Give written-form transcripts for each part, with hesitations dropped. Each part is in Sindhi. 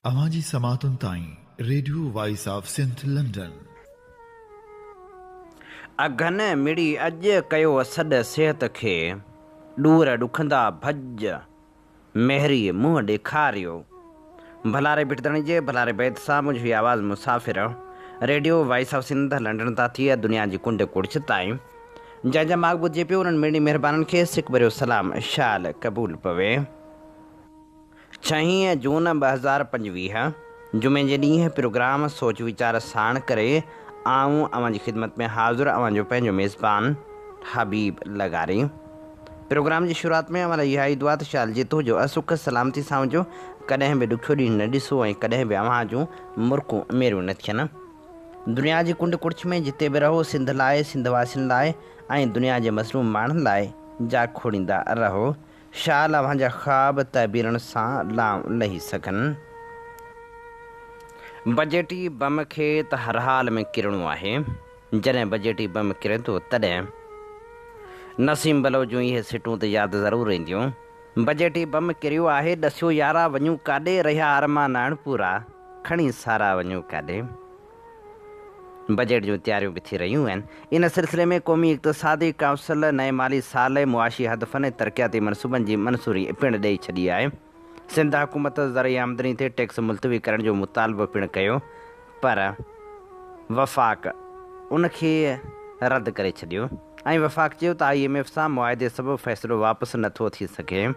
اوهان جي سماعتن تائين radio voice of Sindh London. اگهن مڙي اڄ ڪيو سڏ صحت کي، ڏور ڏکندا ڀڄ مهري منهن ڏيکاريو. ڀلاري ڀٽ ڌڻي جي ڀلاري بيت سان منهنجو هي آواز مسافر radio voice of Sindh London تان ٿي دنيا جي ڪنڊ ڪڙڇ تائين جنهن جا ماڳ ٻڌجي پيو انهن مڙني مهربانن کي سڪ ڀريو سلام شال قبول پوي. ڇهين جون 2025 جمعي جي ڏينهن پروگرام سوچ ويچار ساڻ ڪري آئون اوهان جي خدمت ۾ حاضر اوهان جو پنهنجو ميزبان حبيب لغاري. پروگرام جي شروعات ۾ اوهان لاء اها ئي دعا ته شال جت هجو ۽ سک سلامتي سان هجو ڪڏهن به ڏکيو ڏينهن نه ڏسو ۽ ڪڏهن به اوهان جون مرڪون ميريون نه ٿين. دنيا جي ڪنڊ ڪڙڇ ۾ جتي به رهو سنڌ لاء سنڌ واسين لاء ۽ دنيا جي مظلوم ماڻهن لاء جاکوڙيندا رهو. شال اوهان جا خواب تعبيرن سان لانء لهي سگهن. بجيٽي بم کي ته هر حال ۾ ڪرڻو آهي. جڏهن بجيٽي بم ڪرندو تڏهن. نسيم بلوچ جون اهي سٽون ته ياد ضرور اينديون. بجيٽي بم ڪريو آهي ڏسيو يارا وڃون ڪاڏي رهيا ارمان اڻپورا کڻي سارا وڃون ڪاڏي. بجيٽ جون تياريون به ٿي رهيون آهن. ان سلسلي ۾ قومي اقتصادي ڪائونسل نئين مالي سال لاء معاشي هدفن ۽ ترقياتي منصوبن جي منظوري پڻ ڏئي ڇڏي آهي. سنڌ حڪومت زرعي آمدني تي ٽيڪس ملتوي ڪرڻ جو مطالبو پڻ ڪيو پر وفاق ان کي رد ڪري ڇڏيو ۽ وفاق چيو ته I M F سان معاهدي سبب فيصلو واپس نٿو ٿي سگهي.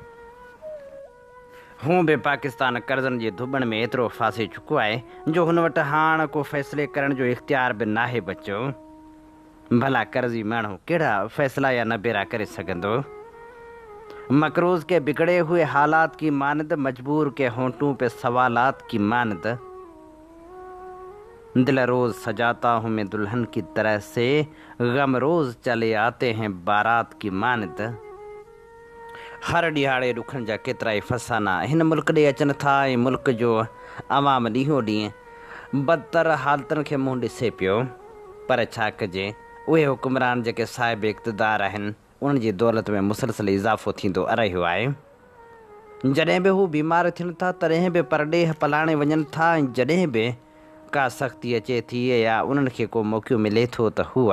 هونء به پاڪستان قرضن جي ڌٻڻ ۾ ايترو ڦاسي چڪو آهي جو هن وٽ هاڻ ڪو فيصلي ڪرڻ جو اختيار به ناهي بچيو. ڀلا قرضي ماڻهو ڪهڙا فيصلا يا نبيرا ڪري سگهندو؟ مقروض ڪي بگڙي هئي حالات ڪي مانند مجبور ڪي هونٽون پي سوالات ڪي مانند دل روز سجاتا هون مين دلهن ڪي طرح سي غم روز چلي آتي هين بارات ڪي مانند. هر ڏهاڙي ڏکن جا ڪيترائي فسانا هن ملڪ ڏي اچن ٿا ۽ ملڪ جو عوام ڏينهون ڏينهن بدتر حالتن کي منهن ڏسي پيو. پر ڇا ڪجي، اهي حڪمران جيڪي صاحب اقتدار آهن، انهن جي دولت ۾ مسلسل اضافو ٿيندو رهيو آهي. جڏهن به هو بيمار ٿين ٿا، تڏهن به پرڏيهه پلاڻي وڃن ٿا ۽ جڏهن به ڪا سختي اچي ٿي يا انهن کي ڪو موقعو ملي ٿو ته هو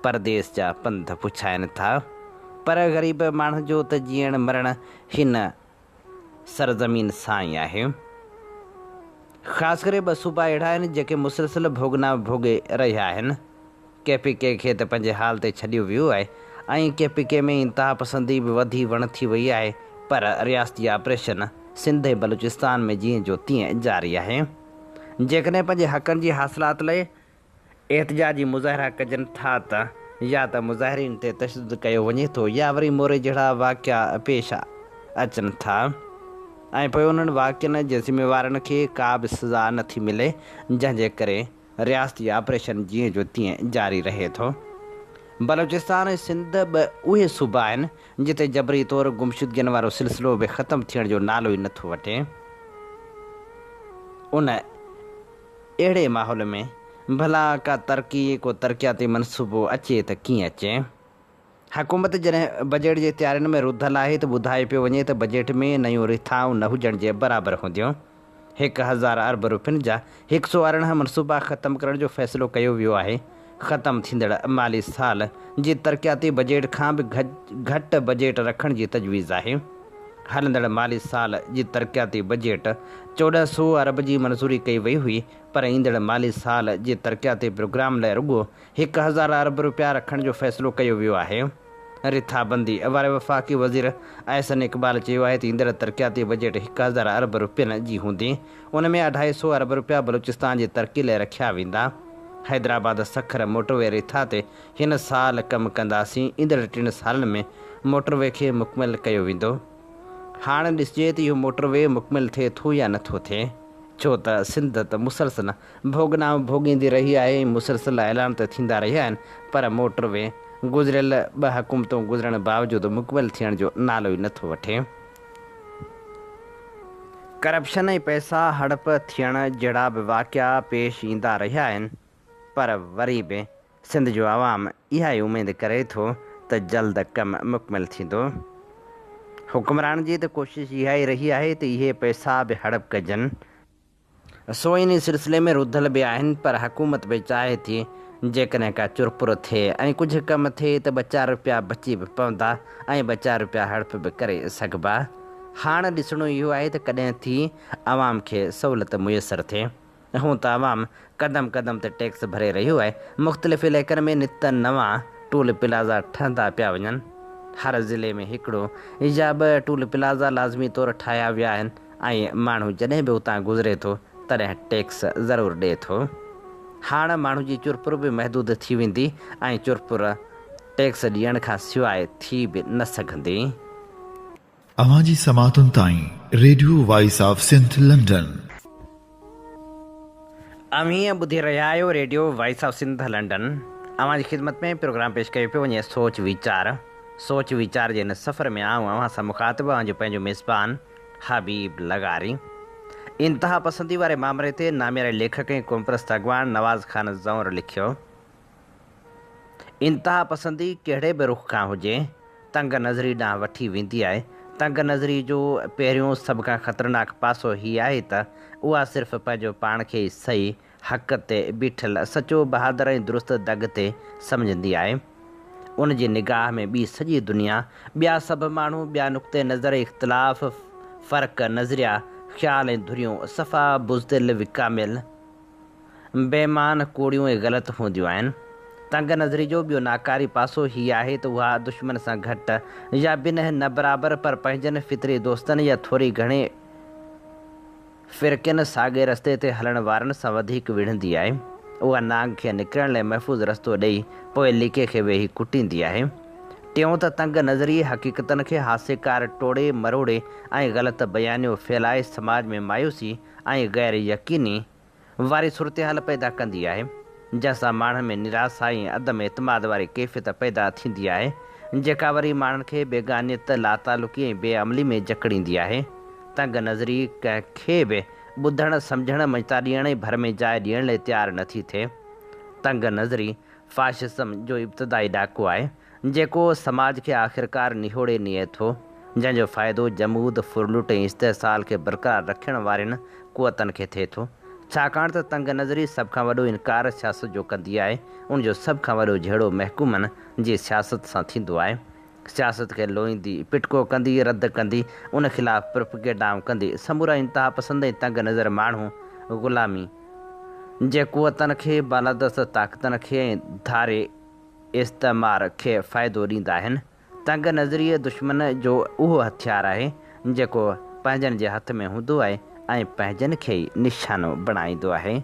پرديس جا پنڌ پڇائن ٿا، پر غريب ماڻهو جو ته جيئڻ مرڻ هن سرزمين سان ئي آهي. خاص ڪري ٻه صوبا اهڙا آهن، جيڪي مسلسل ڀوڳنا ڀوڳي رهيا آهن. ڪي پي ڪي کي ته پنهنجي حال تي ڇڏيو ويو آهي ۽ ڪي پي ڪي ۾ انتهاپسندي به وڌي وڻ ٿي وئي آهي، پر رياستي آپريشن سنڌ ۽ بلوچستان ۾ جيئن جو تيئن جاري آهي. جيڪڏهن پنهنجي حقن جي حاصلات لئي احتجاجي مظاهرا ڪجن ٿا ته يا ته مظاهرين تي تشدد ڪيو وڃي ٿو يا وري موري جهڙا واقعا پيش اچن ٿا ۽ پوء انهن واقعن جي ذميوارن کي ڪا به سزا نه ٿي ملي جنهن جي ڪري رياستي آپريشن جيئن جو تيئن جاري رهي ٿو. بلوچستان ۽ سنڌ ٻه اهي صوبا آهن جتي جبري طور گمشدگين وارو سلسلو به ختم ٿيڻ جو نالو ئي نه ٿو وٺي. ان. اهڙي ماحول ۾ ڀلا ڪا ترقي، ڪو ترقياتي منصوبو اچي ته ڪيئن اچي؟ حڪومت جڏهن بجيٽ جي تيارين ۾ رڌل آهي ته ٻڌايو پيو وڃي ته بجيٽ ۾ نيون رٿائون نه هجڻ جي برابر هونديون. 1000 ارب روپين جا 118 منصوبا ختم ڪرڻ جو فيصلو ڪيو ويو آهي. ختم ٿيندڙ مالي سال جي ترقياتي بجيٽ کان به گهٽ بجيٽ رکڻ جي تجويز آهي. هلندڙ مالي سال جي ترقياتي بجيٽ 14 سو ارب جي منظوري ڪئي وئي هئي پر ايندڙ مالي سال جي ترقياتي پروگرام لاء رڳو 1000 ارب رپيا رکڻ جو فيصلو ڪيو ويو آهي. رٿابندي واري وفاقي وزير احسن اقبال چيو آهي ته ايندڙ ترقياتي بجيٽ 1000 ارب رپين جي هوندي، ان ۾ اڍائي سو ارب رپيا بلوچستان جي ترقي لاء رکيا ويندا. حيدرآباد سکر موٽروي رٿا تي هن سال ڪم ڪنداسين، ايندڙ ٽن سالن ۾ موٽروي کي مڪمل ڪيو ويندو. هاڻ ڏسجي ته اهو موٽروي مڪمل ٿئي ٿو يا نٿو ٿئي. ڇو ته سنڌ ته مسلسل ڀوڳنائون ڀوڳيندي رهي آهي ۽ مسلسل اعلان ته ٿيندا رهيا آهن پر موٽر وي گذريل ٻه حڪومتون گذرڻ باوجود مڪمل ٿيڻ جو نالو ئي نٿو وٺي. ڪرپشن ۽ پئسا هڙپ ٿيڻ جهڙا به واقعا پيش ايندا رهيا آهن پر وري به سنڌ جو عوام اها ئي اميد ڪري ٿو ته جلد ڪم مڪمل ٿيندو. حڪمرانن جي ته ڪوشش اها ئي رهي آهي ته اهي پئسا به هڙپ ڪجن. سو انهي سلسلي ۾ رڌل به آهن پر حڪومت به چاهي ٿي جيڪڏهن ڪا چرپر ٿئي ۽ ڪجهه ڪم ٿئي ته ٻه چار رپيا بچي به پوندا ۽ ٻه چار رپيا هڙپ به ڪري سگهبا. هاڻ ڏسڻو اهو آهي ته ڪڏهن ٿي عوام کي سهولت ميسر ٿئي. هونء ته عوام قدم قدم تي ٽيڪس ڀري رهيو آهي. مختلف علائقن ۾ نت نوان ٽول پلازا ٺهندا پيا وڃن. هر ضلعي ۾ هڪڙو يا ٻه ٽول پلازا لازمي طور ٺاهيا ويا آهن ۽ ماڻهو جڏهن به اتان گذري ٿو تڏهن ٽيڪس ضرور ڏئي ٿو. هاڻ ماڻهو جي چرپر به محدود ٿي ويندي ۽ چرپر ٽيڪس ڏيڻ کان سواء ٿي به نه سگهندي. اوهان جي سماعتن تائين radio voice of Sindh London. اوهين ٻڌي رهيا آهيو radio voice of Sindh London. اوهان جي خدمت ۾ پروگرام پيش ڪيو پيو وڃي سوچ ويچار. سوچ ويچار جي هن سفر ۾ آئون اوهان سان مخاطب اوهان جو پنهنجو ميزبان حبيب لغاري. انتها پسندي واري مامري تي نامياري ليکڪ ۽ قومپرست اڳواڻ نواز خان زئور لکيو. انتها پسندي ڪهڙي به رخ کان هجي، تنگ نظري ڏانهن وٺي ويندي آهي. تنگ نظري جو پهريون سڀ کان خطرناڪ پاسو هي آهي ته اها صرف پنهنجو پاڻ کي ئي صحيح، حق تي بيٺل، سچو، بهادر ۽ درست دڳ تي سمجهندي آهي. ان جي نگاهه ۾ ٻي سڄي دنيا، ٻيا سڀ ماڻهو، ٻيا نقطه نظر، اختلاف، فرق، نظريا، خيال ۽ ڌريون صفا بزدل، وڪاميل، بي مان، ڪوڙيون ۽ غلط هونديون آهن. تنگ نظري جو ٻيو ناڪاري پاسو هي آهي ته اها دشمن سان گهٽ يا بنهه نه برابر پر پنهنجن فطري دوستن يا ٿوري گهڻي فرقين ساڳئي رستي تي هلڻ وارن سان وڌيڪ وڙهندي آهي. اها نانگ کي نڪرڻ لاء محفوظ رستو ڏئي پوء ليڪي کي ويهي ڪٽيندي آهي. ٽيون ته تنگ نظري حقيقتن کي هاسيڪار ٽوڙي مروڙي ۽ غلط بيانيو ڦهلائي سماج ۾ مايوسي ۽ غير يقيني واري صورتحال پيدا ڪندي آهي، جنهن سان ماڻهن ۾ نراسا ۽ عدم اعتماد واري ڪيفيت پيدا ٿيندي آهي، جيڪا وري ماڻهن کي بيگانيت، لاتعلقي ۽ بي عملي ۾ جڪڙيندي آهي. تنگ نظري ڪنهن کي به ٻڌڻ، سمجهڻ، مڃتا ڏيڻ ۽ ڀر ۾ جاء ڏيڻ لئي تيار نٿي ٿئي. تنگ نظري فاشزم جو ابتدائي ڏاڪو آهي، جيڪو سماج کي آخرڪار نهوڙي نيئي ٿو، جنهن جو فائدو جمود، ڦرلٽ ۽ استحصال کي برقرار رکڻ وارين قوتن کي ٿئي ٿو. ڇاڪاڻ ته تنگ نظري سڀ کان وڏو انڪار سياست جو ڪندي آهي، ان جو سڀ کان وڏو جهيڙو محڪومن جي سياست سان ٿيندو آهي. سياست کي لوئيندي، پٽڪو ڪندي، رد ڪندي، ان خلاف پروپگيڊائون ڪندي، سمورا انتهاپسند ۽ تنگ نظر ماڻهو غلامي جي قوتن کي، بالادست طاقتن کي ۽ ڌاري استعمار کي فائدو ڏيندا آهن. تنگ نظريء دشمن جو اهو هٿيار آهي، جيڪو پنهنجن جي هٿ ۾ هوندو آهي ۽ پنهنجن کي ئي نشانو بڻائيندو آهي.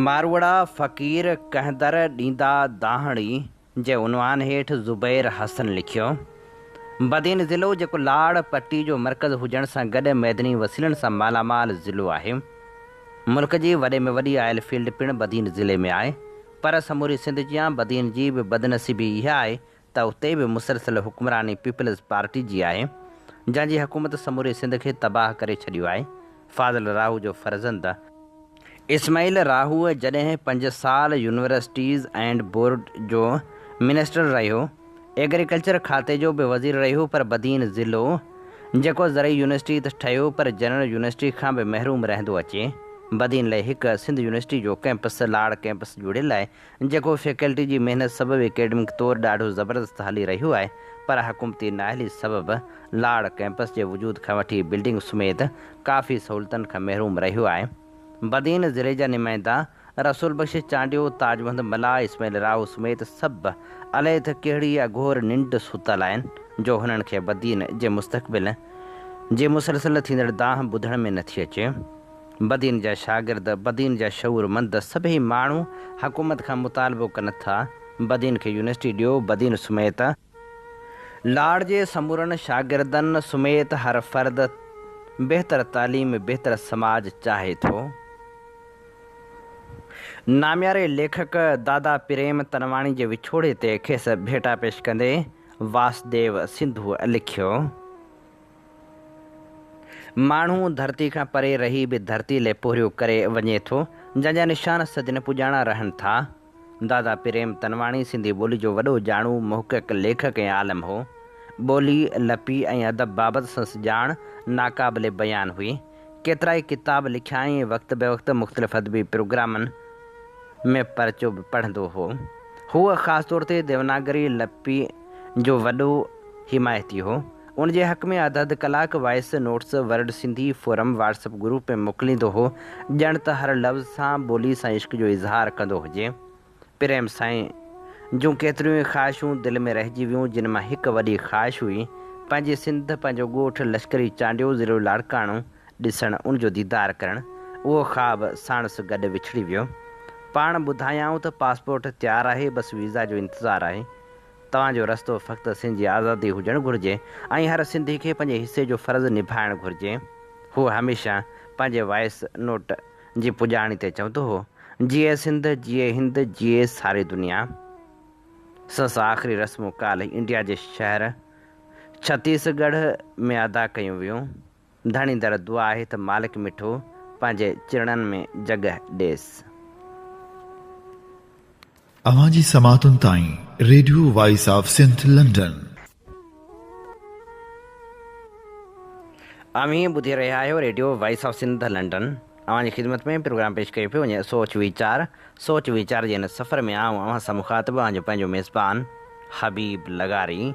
ماروئڙا فقير ڪنهن در ڏيندا دانهڙي جي عنوان هيٺ زبير حسن لکيو، بدين ضلعو جيڪو لاڙ پٽي جو مرڪز هجڻ سان گڏ معدني وسيلن سان مالا مال ضلعو آهي. ملڪ جي وڏي ۾ وڏي آئل فيلڊ پڻ بدين ضلعي ۾ آهي پر سموري سنڌ جيان بدين جي به بدنصيبي اها آهي ته اتي به مسلسل حڪمراني پيپلز پارٽي جي آهي جنهن جي حڪومت سموري سنڌ کي تباهه ڪري ڇڏيو آهي فاضل راهو جو فرزند اسماعيل راهو جڏهن پنج سال يونيورسٽيز اينڊ بورڊ جو منسٽر رهيو ايگريڪلچر کاتي جو به وزير رهيو پر بدين ضلعو جيڪو زرعي يونيورسٽي ته ٺهيو پر جنرل يونيورسٽي کان به محروم رهندو اچي. بدين لئه هڪ سنڌ يونيورسٽي جو ڪئمپس لاڙ ڪئمپس جوڙيل آهي جيڪو فيڪلٽي جي محنت سبب اڪيڊمڪ طور ڏاڍو زبردست هلي رهيو آهي پر حڪومتي نااهلي سبب لاڙ ڪئمپس جي وجود کان وٺي بلڊنگ سميت ڪافي سهولتن کان محروم رهيو آهي. بدين ضلعي جا نمائندا رسول بخش چانڊيو، تاج محمد ملاح، اسماعيل راهو سميت سڀ الائي ته ڪهڙي اگهور ننڊ ستل آهن جو هنن کي بدين جي مستقبل جي مسلسل ٿيندڙ دانهن ٻڌڻ ۾ نٿي اچي. بدين جا شاگرد، بدين جا شعور مند سڀئي ماڻهو حڪومت کان مطالبو ڪن ٿا بدين کي يونيورسٽي ڏيو، بدين سميت لاڙ جي سمورن شاگردن سميت هر فرد بهتر تعليم بهتر سماج چاهي ٿو. نامياري ليکڪ دادا پريم تنواڻي جي وڇوڙي تي کيس ڀيٽا پيش ڪندي واسديو سنڌوء لکيو. ماڻهو ڌرتي کان پري رهي به ڌرتي لئه پورهيو ڪري وڃي ٿو، جنهن جا نشان صدين پڄاڻا رهن ٿا. دادا پريم تنواڻي سنڌي ٻولي جو وڏو ڄاڻو، محقق، ليکڪ ۽ عالم هو. ٻولي، لپي ۽ ادب بابت سندس ڄاڻ ناقابل بيان هئي. ڪيترائي ڪتاب لکيائين ۽ وقت بوقت مختلف ادبي پروگرامن ۾ پرچو به پڙهندو هو. هو خاص طور تي ديوناگري لپي جو وڏو حمايتي هو. ان جي حق ۾ اڌ اڌ ڪلاڪ voice notes world Sindhi forum WhatsApp group ۾ موڪليندو هو، ڄڻ ته هر لفظ سان ٻولي سان عشق جو اظهار ڪندو هجي. پريم سائين جون ڪيتريون ئي خواهشون دل ۾ رهجي ويون، جن مان هڪ وڏي خواهش هئي، پنهنجي سنڌ، پنهنجو ڳوٺ لشڪري چانڊيو ضلعو لاڙڪاڻو ڏسڻ، ان جو ديدار ڪرڻ. اهو خواب ساڻس گڏ وڇڙي ويو. پاڻ ٻڌايائون ته پاسپورٽ تيار آهي، بس ويزا جو انتظار آهي. توهان جو رستو فقط سنڌ جي آزادي هجڻ گهرجي ۽ هر سنڌي کي پنهنجي حصي جو فرض نڀائڻ گهرجي. هو هميشه پنهنجي وائس نوٽ جي پڄاڻي تي چوندو هو، جيئي سنڌ، جيئي هند، جيئي ساري دنيا. سندس آخري رسمون ڪالهه انڊيا جي شهر ڇتيس ڳڙهه ۾ ادا ڪيون ويون. ڌڻي در دعا آهي ته مالڪ مٺو پنهنجي چرڻن ۾ جڳهه ڏيس. اوهان جي سماعتن تائين radio voice of Sindh London. اوهين ٻڌي رهيا آهيو radio voice of Sindh London. اوهان جي خدمت ۾ پروگرام پيش ڪيو پيو وڃي سوچ ويچار. سوچ ويچار جي هن سفر ۾ آئون اوهان سان مخاطب اوهان جو پنهنجو ميزبان حبيب لغاري.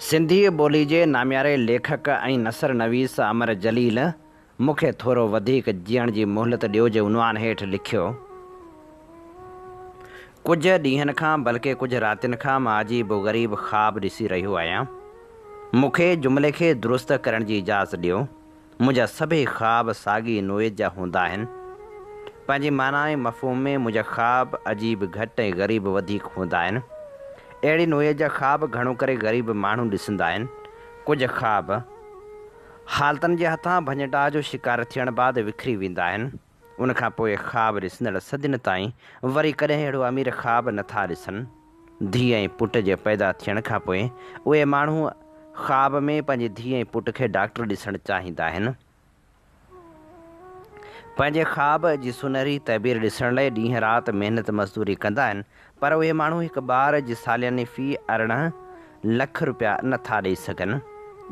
سنڌي ٻولي جي نامياري ليکڪ ۽ نثر نويس امر جليل مون کي ٿورو وڌيڪ جيئڻ جي مهلت ڏيو جي عنوان هيٺ لکيو. ڪجهه ڏينهن کان بلڪه ڪجهه راتين کان مان عجيب و غريب خواب ڏسي رهيو آهيان. مون کي جملي کي درست ڪرڻ جي اجازت ڏيو. منهنجا سڀئي خواب ساڳي نوعيت جا هوندا آهن. پنهنجي معنيٰ ۽ مفهوم ۾ منهنجا خواب عجيب گهٽ ۽ غريب وڌيڪ هوندا آهن. اهڙي نوعيت جا خواب گهڻو ڪري غريب ماڻهو ڏسندا آهن. ڪجهه خواب. حالتن جي هٿان ڀڃ ڊاهه جو شڪار ٿيڻ بعد وکري ويندا آهن. ان کان پوء خواب ڏسندڙ صدين تائين وري ڪڏهن اهڙو امير خواب نه ٿا ڏسن. ڌيء ۽ پٽ جي پيدا ٿيڻ کان پوء اهي ماڻهو خواب ۾ پنهنجي ڌيء ۽ پٽ کي ڊاڪٽر ڏسڻ چاهيندا آهن. پنهنجي خواب جي سونهري تعبير ڏسڻ لئه ڏينهن رات محنت مزدوري ڪندا آهن پر اهي ماڻهو هڪ ٻار جي سالياني في 18 لک رپيا نه ٿا ڏئي سگهن.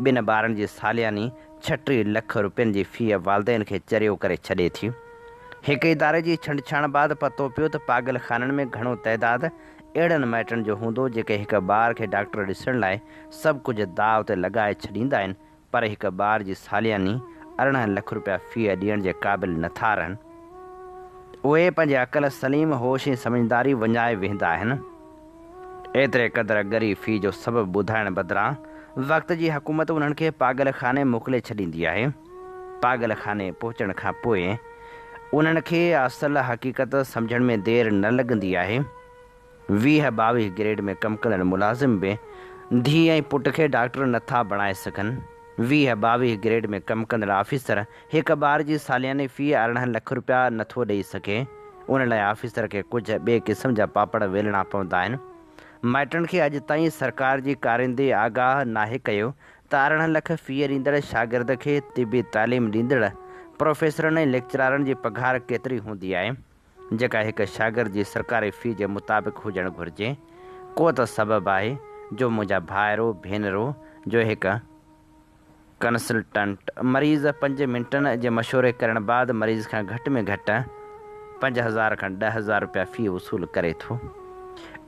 ٻن ٻارن جي سالياني 36 لک رپين جي في والدين کي چريو ڪري ڇڏي ٿي. هڪ اداري جي ڇنڊڇاڻ بعد پتو پيو ته پاڳل خانن ۾ گهڻو تعداد اهڙن مائٽن جو هوندو جيڪي هڪ ٻار کي ڊاڪٽر ڏسڻ لاء سڀ ڪجهه داء تي لڳائي ڇڏيندا آهن پر هڪ ٻار جي سالياني 18 لک رپيا فيء ڏيڻ جي قابل نه ٿا رهن. اهي پنهنجي عقل سليم، هوش ۽ سمجهداري وڃائي ويهندا آهن. ايتري قدر ڳري في جو سبب ٻڌائڻ بدران وقت جي حڪومت انهن کي پاڳل خاني موڪلي ڇڏيندي آهي. پاڳل خاني پهچڻ کان پوء انهن کي اصل حقيقت سمجهڻ ۾ دير نه لڳندي آهي. 20 22 گريڊ ۾ ڪم ڪندڙ ملازم به ڌيء ۽ پٽ کي ڊاڪٽر نه ٿا بڻائي سگهن. 20 22 گريڊ ۾ ڪم ڪندڙ آفيسر هڪ ٻار جي سالياني في 18 لک رپيا نه ٿو ڏئي سگهي. ان لاء آفيسر کي ڪجهه ٻئي قسم جا پاپڙ ويلڻا پوندا آهن. مائٽن کي اڄ تائين سرڪار جي ڪارندي آگاهه ناهي ڪيو ته 18 لک في ڏيندڙ شاگرد کي طبي تعليم ڏيندڙ پروفيسرن ۽ ليڪچرارن جي پگهار ڪيتري هوندي آهي. جيڪا هڪ شاگرد جي سرڪاري في جي مطابق هجڻ گهرجي. ڪو ته سبب آهي جو منهنجا ڀائرو ڀينرو جو هڪ ڪنسلٽنٽ مريض پنج منٽن جي مشوري ڪرڻ بعد مريض کان گهٽ ۾ گهٽ 5000 کان 10,000 رپيا في وصول ڪري ٿو.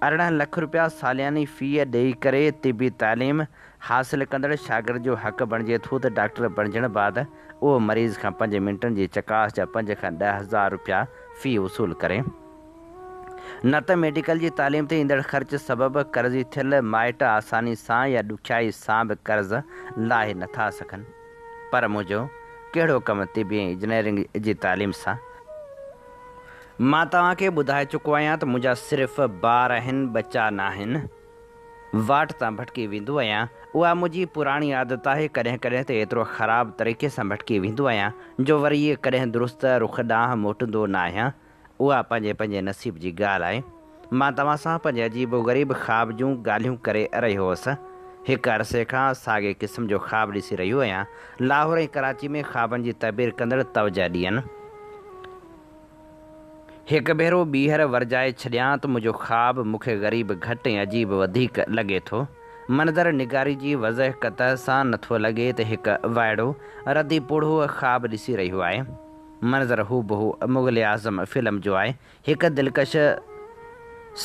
18 لک رپيا سالياني في ڏئي ڪري طبي تعليم حاصل ڪندڙ شاگرد جو حق بڻجي ٿو ته ڊاڪٽر بڻجڻ بعد اهو مريض کان پنج منٽن جي چڪاس جا پنج کان 10,000 رپيا في وصول ڪري. نه ته ميڊيڪل جي تعليم تي ايندڙ خرچ سبب قرضي ٿيل مائٽ آساني سان يا ڏکيائي سان به قرض لاهي نه ٿا سگهن. پر منهنجو ڪهڙو ڪم طبي ۽ انجنيئرنگ جي تعليم سان؟ مان توهان کي ٻڌائي چڪو آهيان ته منهنجا صرف ٻار آهن، ٻچا ناهن. واٽ تان ڀٽڪي ويندو آهيان. اها منهنجي پراڻي عادت آهي، ڪڏهن ڪڏهن ته ايترو خراب طريقي سان ڀٽڪي ويندو آهيان، جو وري ڪڏهن درست رخ ڏانهن موٽندو نه آهيان. اها پنهنجي پنهنجي نصيب جي ڳالهه آهي. مان توهان سان پنهنجي عجيب و غريب خواب جون ڳالهيون ڪري رهيو هوس. هڪ عرصي کان ساڳئي قسم جو خواب ڏسي رهيو آهيان. لاهور ۽ ڪراچي ۾ خوابن جي تعبير ڪندڙ توجهه ڏين. هڪ ڀيرو ٻيهر ورجائي ڇڏيان ته منهنجو خواب مون کي غريب گهٽ ۽ عجيب وڌيڪ لڳي ٿو. منظر نگاري جي وضع قطع سان نٿو لڳي ته هڪ وائڙو ردي پوڙهو خواب ڏسي رهيو آهي. منظر هوبهو مغل اعظم فلم جو آهي. هڪ دلڪش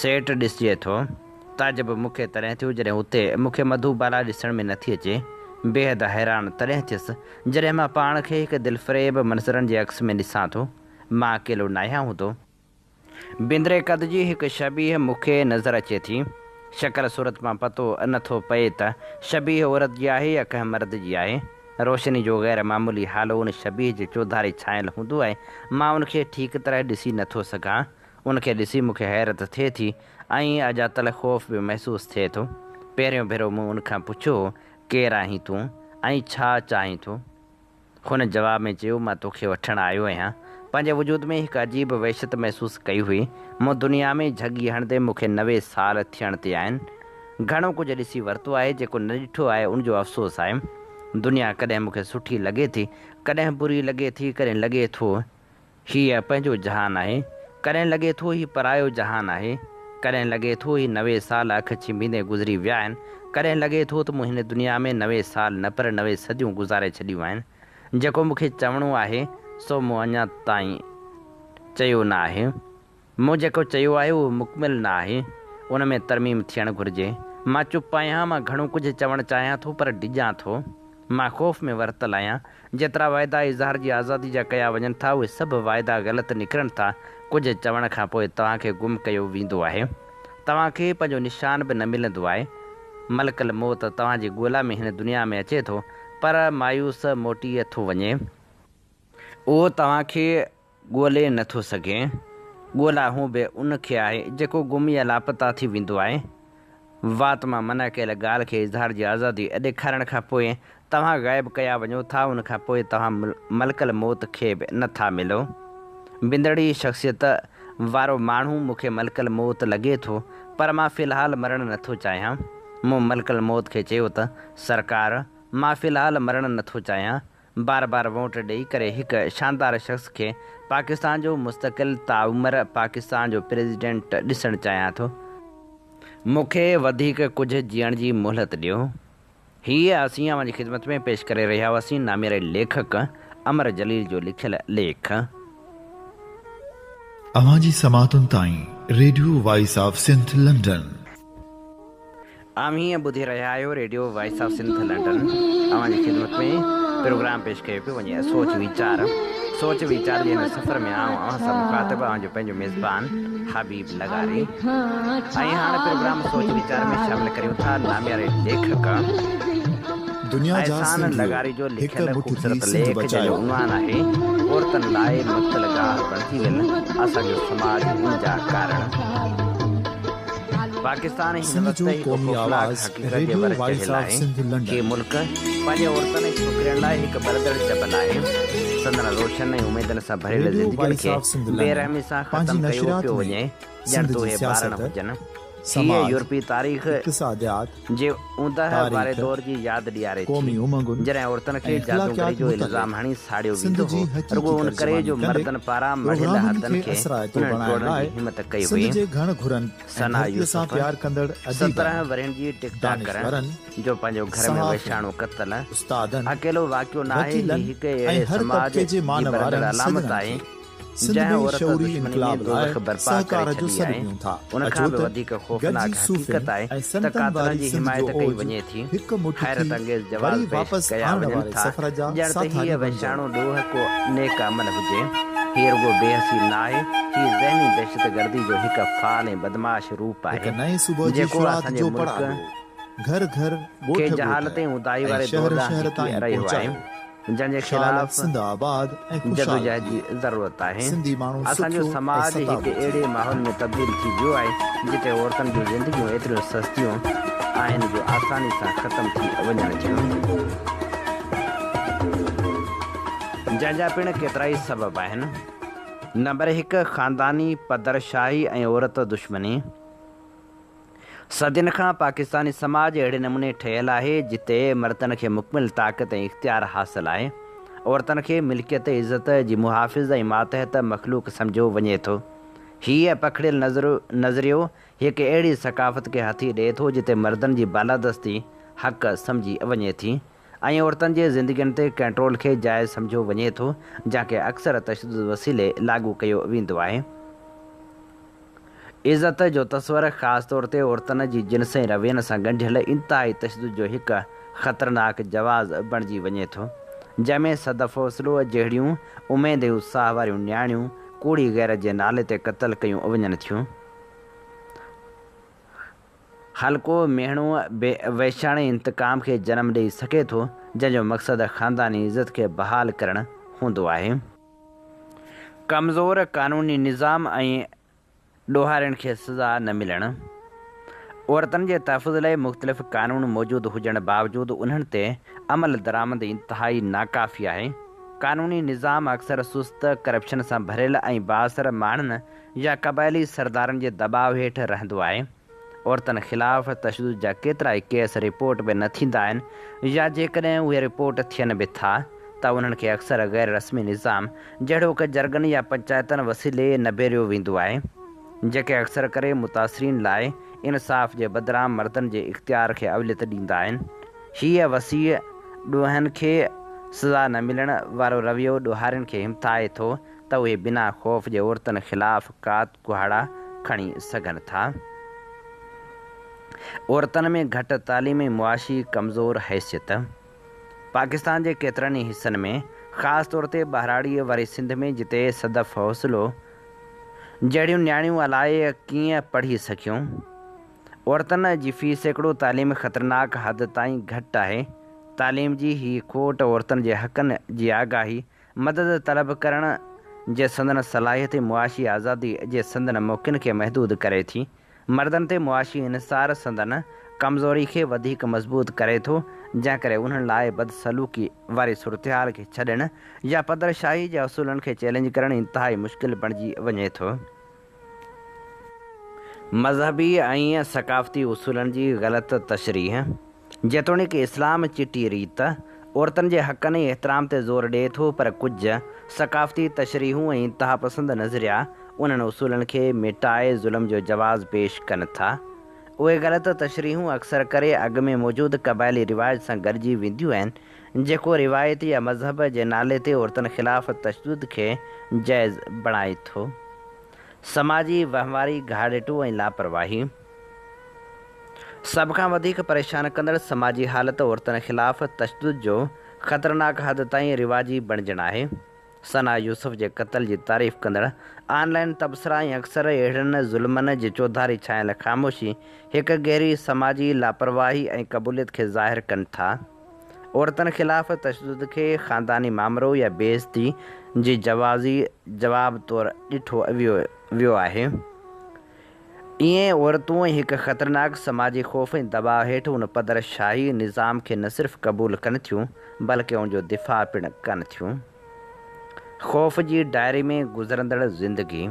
سيٽ ڏسجي ٿو. تعجب مون کي تڏهن ٿيو جڏهن اتي مون کي مڌو بالا ڏسڻ ۾ نٿي اچي. بيحد حيران تڏهن ٿيس جڏهن مان پاڻ کي هڪ دلفريب منظرن جي عڪس ۾ ڏسان ٿو. مان اڪيلو ناهيان هوندو. بندري قد جي هڪ شبيهه مون کي نظر اچي ٿي. شڪل صورت مان پتو نه ٿو پئي ته شبيهه عورت جي آهي يا ڪنهن مرد جي آهي. روشني جو غير معمولي هالو ان شبيهه جي چوڌاري ڇانيل هوندو آهي. مان ان کي ٺيڪ طرح ڏسي نه ٿو سگهان. ان کي ڏسي مون کي حيرت ٿئي ٿي ۽ اڄاتل خوف به محسوس ٿئي ٿو. پهريون ڀيرو مون ان کان پڇيو هو، ڪير آهين تون ۽ ڇا چاهين ٿو؟ هن جواب ۾ چيو، مان توکي وٺڻ آيو آهيان. پنهنجي وجود ۾ هڪ عجيب وحشت محسوس ڪئي هئي. مون دنيا ۾ جهڳي هڻندي مون کي 90 سال ٿيڻ تي آهن. گهڻو ڪجهه ڏسي ورتو آهي، جيڪو نه ڏٺو آهي ان جو افسوس آهي. دنيا ڪڏهن مون کي سٺي لڳي ٿي، ڪڏهن بري لڳي ٿي، ڪڏهن لڳي ٿو هيء پنهنجو جهان آهي. ڪڏهن لڳي ٿو هي پرايو جهان آهي. ڪڏهن لڳي ٿو هي 90 سال اک ڇنڀيندي گذري ويا آهن. ڪڏهن لڳي ٿو ته مون هن دنيا ۾ 90 سال نه پر 90 صديون گذاري ڇڏيون آهن. جيڪو مون کي چوڻو آهي سو مون اڃا تائين چيو نه آهي. مون جيڪو چيو آهي اهو مڪمل نه آهي. ان ۾ ترميم ٿيڻ گهرجي. مان چپ آهيان. مان گهڻو ڪجهه چوڻ چاهيان ٿو پر ڊڄان ٿو. مان خوف ۾ ورتل آهيان. جيترا واعدا اظهار جي آزادي جا ڪيا وڃن ٿا، اهي سڀ واعدا غلط نڪرن ٿا. ڪجهه چوڻ کان پوء توهان کي گم ڪيو ويندو آهي. توهان کي پنهنجو نشان به نه ملندو آهي. ملڪ الموت توهان جي ڳولا ۾ هن دنيا ۾ اچي ٿو، پر مايوس موٽي ٿو وڃي. اهو توهان کي ڳولي نه ٿو سگهي. ڳولا هونء به ان کي آهي، جيڪو گم يا لاپتا ٿي ويندو آهي. وات مان منع ڪيل ڳالهه کي اظهار جي آزادي ڏيکارڻ کان پوء توهان غائب ڪيا وڃو ٿا، ان کان پوء توهان ملڪ الموت کي به نه ٿا ملو. بندڙي شخصيت وارو ماڻهو مون کي ملڪ الموت لڳي ٿو، پر مان في الحال مرڻ نه ٿو چاهيان. مون ملڪ الموت کي چيو ته، سرڪار! مان في الحال مرڻ نه ٿو چاهيان. بار بار ووٽ ڏئي ڪري هڪ شاندار شخص کي پاڪستان جو مستقل تاعمر پاڪستان جو پريزيڊنٽ ڏسڻ چاهيان ٿو. مون کي وڌيڪ ڪجهه جيئڻ جي مهلت ڏيو. هيء اسين اوهان جي خدمت ۾ پيش ڪري رهيا هئاسين نامياري ليکڪ امر جليل جو لکيل ليک. اوهان جي سماعتن تائين radio voice of Sindh London. اوهين ٻڌي رهيا آهيو radio voice of Sindh London اوهان جي خدمت ۾ پروگرام پيش ڪيو پيو وڃي سوچ ويچار سوچ ويچار جي هن سفر ۾ آئون اوهان سان مخاطب اوهان جو پنهنجو ميزبان حبيب لغاري ۽ هاڻ پروگرام سوچ ويچار ۾ شامل ڪريون ٿا نامياري ليکڪ دنيا جا احسان سنڌيو لغاري جو هڪ لکيل مٺ ٿي خوبصورت سنڌ ليک جنهن جو بچايو. عنوان آهي عورتن لاء مقتل گاهه بڻجي ويل اسان جو سماج ان جا ڪارڻ. پاڪستان هن سنڌ وقت جو هڪ قومي خوفناڪ آواز حقيقت جي ريڊيو ور وائس چڙهيل آف آهي. سنڌ هي لنڊن. ملڪ پنهنجي عورتن ۽ ڇوڪرين لاء هڪ ٻرندڙ جبل آهي. سندن روشن ۽ اميدن سان ڀريل ريڊيو زندگين وائس کي آف سنڌ بي لنڊن رحمي سان پنهنجي ختم ڪيو نشريات پيو ۾ وڃي ڄڻ سنڌ ته جي اهي ٻارڻ سياست، هجن. هيء سماج، يورپي تاريخ اقتصاديات، جي اوندهه واري تاريخ، دور جي ياد ڏياري ٿي، قومي امنگن جڏهن عورتن ۽ کي جادوگري اخلاقيات جو متعلق الزام هڻي ساڙيو سنڌ ويندو جي هو، حقيقي رڳو ان ڪري ترجماني جو ڪندي مردن پاران مڙهيل پروگرامن حدن کي کي اثرائتو انهن بڻائڻ ٽوڙڻ لاء جي همت ڪئي سنڌ هئي. جي گهڻ گهرن ۽ ثنا ڌرتيء سان يوسف، پيار ڪندڙ اديبن، 17 ورهين جي ٽڪ ٽاڪر دانشورن، جو پنهنجو گهر ۾ صحافين، وحشاڻو قتل استادن، اڪيلو واقعو ناهي، هي وڪيلن هڪ ۽ اهڙي هر سماج طبقي جي جي مان ٻرندڙ وارن علامت سڄڻن آهي، کي سنڌ جنهن ۾ عورت شعوري دشمني ۾ انقلاب لاء دوزخ برپا ڪري سهڪار جو ڇڏي سڏ آهي، ڏيون ٿا. ان اچو کان به ته وڌيڪ خوفناڪ گڏجي صوفين حقيقت آهي ۽ ته سنتن قاتلن واري جي سنڌ حمايت جو ڪئي اوج وڃي ٿي. هڪ مٺ ٿي حيرت انگيز جواز وري پيش واپس ڪيا آڻڻ وڃن واري ٿا، سفر جا ڄڻ ته ساٿاري هيء بڻجون. وحشاڻو ڏوهه ڪو نيڪ عمل هجي. هيء رڳو بي حسي ناهي، هيء ذهني دهشتگردي جو هڪ فعال ۽ بدمعاش روپ هڪ آهي، نئين صبح جي جيڪو شروعات اسان جي جو ملڪ پڙاڏو گهر گهر، ڳوٺ کي ڳوٺ جهالت ۽ اونداهي ۽ واري دور شهر ڏانهن شهر ڌڪي تائين رهيو آهي. پهچايو. جنهن جي شال خلاف سنڌ آباد ۽ خوشحال جدوجهد رهي. جي ضرورت آهي. سنڌي ماڻهو اسان جو سکيو ۽ سماج هڪ ستابو ٿئي. اهڙي ماحول ۾ تبديل ٿي ويو آهي، جتي عورتن جون زندگيون ايتريون سستيون آهن جو آساني سان ختم ٿي وڃن ٿيون. جنهن جا پڻ ڪيترائي سبب آهن. نمبر هڪ، خانداني پدرشاهي ۽ عورت دشمني. صدين کان پاڪستاني سماج اهڙي نموني ٺهيل آهي، جتي مردن کي مڪمل طاقت ۽ اختيار حاصل آهي. عورتن کي ملڪيت، عزت جي محافظ ۽ ماتحت مخلوق سمجهيو وڃي ٿو. هيء پکڙيل نظريو هڪ اهڙي ثقافت کي هٿي ڏئي ٿو جتي مردن جي بالادستي حق سمجهي وڃي ٿي ۽ عورتن جي زندگين تي ڪنٽرول کي جائز سمجهيو وڃي ٿو جنهن کي اڪثر تشدد وسيلي لاڳو ڪيو ويندو آهي. عزت جو تصور خاص طور تي عورتن جي جنس ۽ روين سان ڳنڍيل انتهائي تشدد جو هڪ خطرناڪ جواز بڻجي وڃي ٿو جنهن ۾ صدف حوصلو جهڙيون اميد ۽ اتساهه واريون نياڻيون ڪوڙي غيرت جي نالي تي قتل ڪيون وڃن ٿيون. هلڪو مهڻو به وحشياڻي انتقام کي جنم ڏئي سگهي ٿو، جنهن جو مقصد خانداني عزت کي بحال ڪرڻ هوندو آهي. ڪمزور قانوني نظام ۽ ڏوهارين کي سزا نه ملڻ. عورتن جي تحفظ لاء مختلف قانون موجود هجڻ باوجود انهن تي عمل درآمد انتهائي ناڪافي آهي. قانوني نظام اڪثر سست، ڪرپشن سان ڀريل ۽ بااثر ماڻهن يا قبائلي سردارن جي دٻاء هيٺ رهندو آهي. عورتن خلاف تشدد جا ڪيترائي ڪيس رپورٽ به نه ٿيندا آهن يا جيڪڏهن اهي رپورٽ ٿين به ٿا ته انهن کي اڪثر غير رسمي نظام جهڙوڪ جرڳن يا پنچائتن وسيلي نبيريو ويندو آهي جيڪي اڪثر ڪري متاثرين لاء انصاف جي بدران مردن جي اختيار کي اوليت ڏيندا آهن. هيء وسيع ڏوهن کي سزا نه ملڻ وارو رويو ڏوهارين کي همٿائي ٿو ته اهي بنا خوف جي عورتن خلاف ڪات ڪهاڙا کڻي سگهن ٿا. عورتن ۾ گهٽ تعليم ۽ معاشي ڪمزور حيثيت پاڪستان جي ڪيترن ئي حصن ۾ خاص طور تي ٻهراڙيء واري سنڌ ۾ جتي صدف حوصلو جهڙيون نياڻيون الائي ڪيئن پڙهي سگهيون. عورتن جي في سيڪڙو تعليم خطرناڪ حد تائين گهٽ آهي. تعليم جي هي کوٽ عورتن جي حقن جي آگاهي مدد طلب ڪرڻ جي سندن صلاحيت ۽ معاشي آزادي جي سندن موقعن کي محدود ڪري ٿي. مردن تي معاشي انحصار سندن ڪمزوري کي وڌيڪ مضبوط ڪري ٿو، جنهن ڪري انهن لاء بدسلوڪي واري صورتحال کي ڇڏڻ يا پدرشاهي جي اصولن کي چئلينج ڪرڻ انتهائي مشڪل بڻجي وڃي ٿو. مذهبي ۽ ثقافتي اصولن جي غلط تشريح، جيتوڻيڪ اسلام چٽي ريت عورتن جي حقن ۽ احترام تي زور ڏئي ٿو، پر ڪجهه ثقافتي تشريحون ۽ انتهاپسند نظريا انهن اصولن کي مٽائي ظلم جو جواز پيش ڪن ٿا. اهي غلط تشريحون اڪثر ڪري اڳ ۾ موجود قبائلي رواج سان گڏجي وينديون آهن، جيڪو روايت يا مذهب جي نالي تي عورتن خلاف تشدد کي جائز بڻائي ٿو. سماجي وهنواري گهاڙيٽو ۽ لاپرواهي. سڀ کان وڌيڪ پريشان ڪندڙ سماجي حالت عورتن خلاف تشدد جو خطرناڪ حد تائين رواجي بڻجڻ آهي. ثنا يوسف جي قتل جي تعريف ڪندڙ آن لائن تبصرا ۽ اڪثر اهڙن ظلمن جي چوڌاري ڇانيل خاموشي هڪ گهري سماجي لاپرواهي ۽ قبوليت کي ظاهر ڪن ٿا. عورتن خلاف تشدد کي خانداني مامرو يا بي عزتي جي جوازي جواب طور ڏٺو ويو آهي. ائين عورتون هڪ خطرناڪ سماجي خوف ۽ دٻاء هيٺ ان پدر شاهي نظام کي نه صرف قبول ڪن ٿيون بلڪه ان جو دفاع پڻ ڪن ٿيون. خوف جي ڊائري ۾ گذرندڙ زندگي.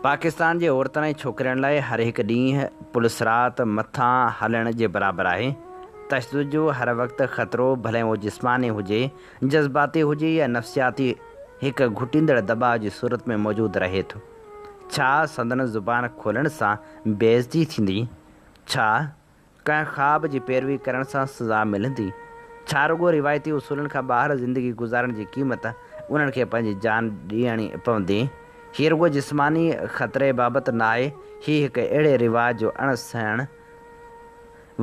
پاڪستان جي عورتن ۽ ڇوڪرين لاء هر هڪ ڏينهن پلصراط مٿان هلڻ جي برابر آهي. تشدد جو هر وقت خطرو ڀلي اهو جسماني هجي، جذباتي هجي يا نفسياتي هڪ گهٽيندڙ دٻاء جي صورت ۾ موجود رهي ٿو. ڇا سندن زبان کولڻ سان بي عزتي ٿيندي؟ ڇا ڪنهن خواب جي پيروي ڪرڻ سان سزا ملندي؟ ڇا رڳو روايتي اصولن کان ٻاهر زندگي گذارڻ جي قيمت انهن کي پنهنجي جان ڏيڻي پوندي؟ هي رڳو جسماني خطري بابت ناهي، هي هڪ اهڙي رواج جو اڻ سهڻ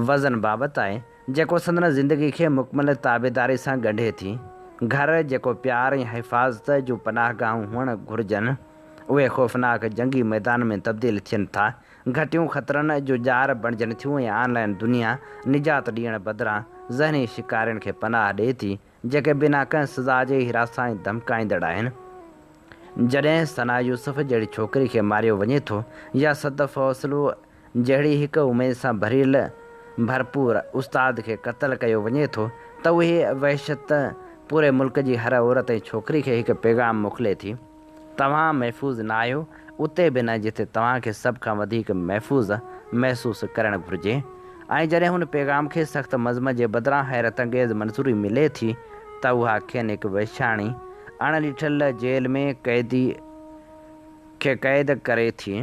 وزن بابت آهي، جيڪو سندن زندگي کي مڪمل تابعداري سان ڳنڍي ٿي. گهر، جيڪو پيار ۽ حفاظت جون پناهگاهون هئڻ گهرجن، اهي خوفناڪ جنگي ميدان ۾ تبديل ٿين ٿا. گهٽيون خطرن جو ڄار بڻجن ٿيون ۽ آن لائن دنيا نجات ڏيڻ بدران ذهني شڪارين کي پناهه ڏئي ٿي، جيڪي بنا ڪنهن سزا جي هراسان ۽ ڌمڪائيندڙ آهن. جڏهن ثنا يوسف جهڙي ڇوڪري کي ماريو وڃي ٿو يا صدف حوصلو جهڙي هڪ اميد سان ڀريل ڀرپور استاد کي قتل ڪيو وڃي ٿو ته اهي وحشت پوري ملڪ جي هر عورت ۽ ڇوڪري کي هڪ پيغام موڪلي ٿي. توهان محفوظ نه آهيو، اتي به نه جتي توهان کي سڀ کان وڌيڪ محفوظ محسوس ڪرڻ گهرجي. ۽ جڏهن ان پيغام کي سخت مذمت جي بدران حيرت انگيز منظوري ملي ٿي ته اها کين هڪ وحشياڻي، اڻ ڏٺل جيل ۾ قيدي کي قيد ڪري ٿي.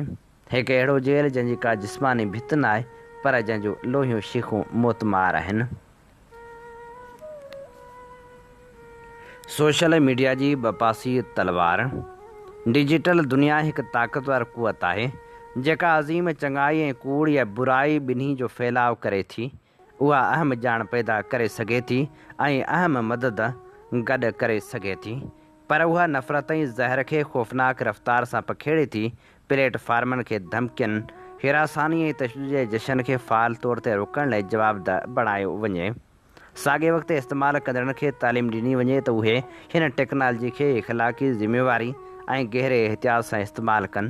هڪ اهڙو جيل جنهن جي ڪا جسماني ڀت ناهي پر جنهن جون لوهيون شيخون موتمار آهن. سوشل ميڊيا جي ٻه-پاسي تلوار، ڊجيٽل دنيا هڪ طاقتور قوت آهي، جيڪا عظيم چڱائي ۽ ڪوڙ يا برائي ٻنهي جو ڦهلاء ڪري ٿي. اها اهم ڄاڻ پيدا ڪري سگهي ٿي ۽ اهم مدد گڏ ڪري سگهي ٿي. پر اها نفرت ۽ زهر کي خوفناڪ رفتار سان پکيڙي ٿي، پليٽ فارمن کي ڌمڪين، هراساني ۽ تشدد جي جشن کي فعال طور تي روڪڻ لاء جوابده بڻايو وڃي. ساڳئي وقت استعمال ڪندڙن کي تعليم ڏني وڃي ته اهي هن ٽيڪنالجي کي اخلاقي ذميواري ۽ گهري احتياط سان استعمال ڪن.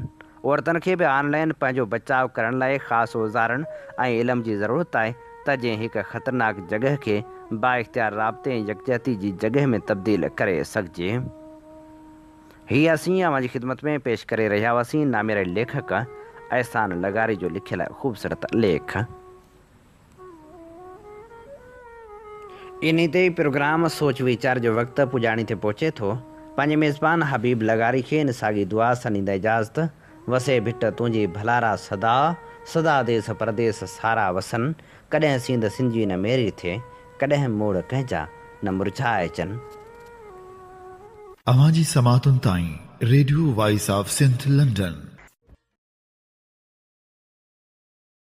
عورتن کي به آن لائن پنهنجو بچاء ڪرڻ لاء خاص اوزارن ۽ علم جي ضرورت آهي ته جئين هڪ خطرناڪ جڳهه کي بااختيار رابطي ۽ يڪجهتي جي جڳهه ۾ تبديل ڪري سگهجي. هي اسين اوهان جي خدمت ۾ پيش ڪري رهيا هئاسين نامياري ليکڪ احسان لغاري جو لکيل خوبصورت ليک. انهي تي ئي پروگرام سوچ ويچار جو وقت پڄاڻي تي پهچي ٿو. پنهنجي ميزبان حبيب لغاري کي ان ساڳي دعا سان ڏيندا اجازت، وسي ڀٽ تنهنجي ڀلارا سدا، سدا ديس پرديس سارا وسن، ڪڏهن سينڌ سنجي نه ميري ٿئي، ڪڏهن موڙ ڪنهن جا نه مرجهائجن. اوهان جي سماعتن تائين radio voice of Sindh London.